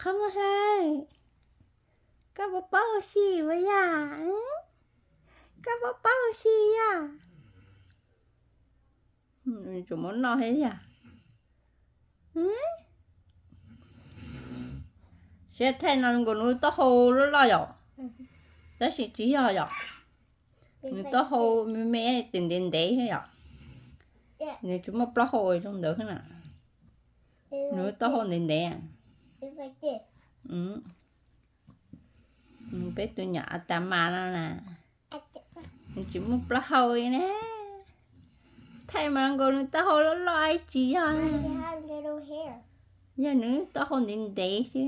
Qhov muag hlawv, koj puas paub ua si puas yog? Koj puas paub ua si yog? Tsuas muab noj thiab yog. Siab thaij no nkaus nws taub hau loj loj yom, tab sis tsis yog yom. Nws taub hau me me, ntev ntev thiab yom. Nws tsis muaj plaub hau zoo ntawd na. Nws taub hau ntev ntev. Peb tus nyuam a tas mas no na, nws tsis muaj plaub hau li na. Thaij mas nkaus nws taub hau loj loj ib tsis yog. Yog nws taub hau ntev ntev xwb.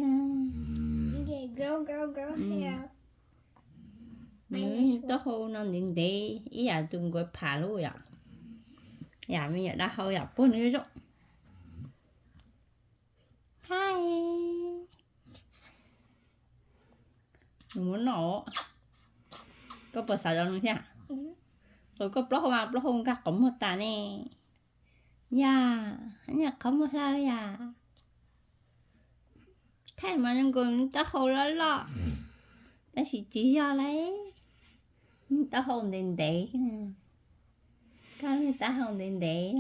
Nws taub hau no ntev ntev ib yam tus nkuav pham lub yom. Yam me nyuam dab hau yom, puag nws zoo. Hi. Nws muab noj. Koj puas xav zov nws thiab? Tus koj plaub hau mas plaub hau nkag qhov muag tas ne. Yog, nyuam qhov muag hlawv yom. Thaij mas zoo nkaus nws taub hau loj loj, tab sis tsis yog lauj. Nws taub hau ntev ntev. Koj nws taub hau ntev ntev.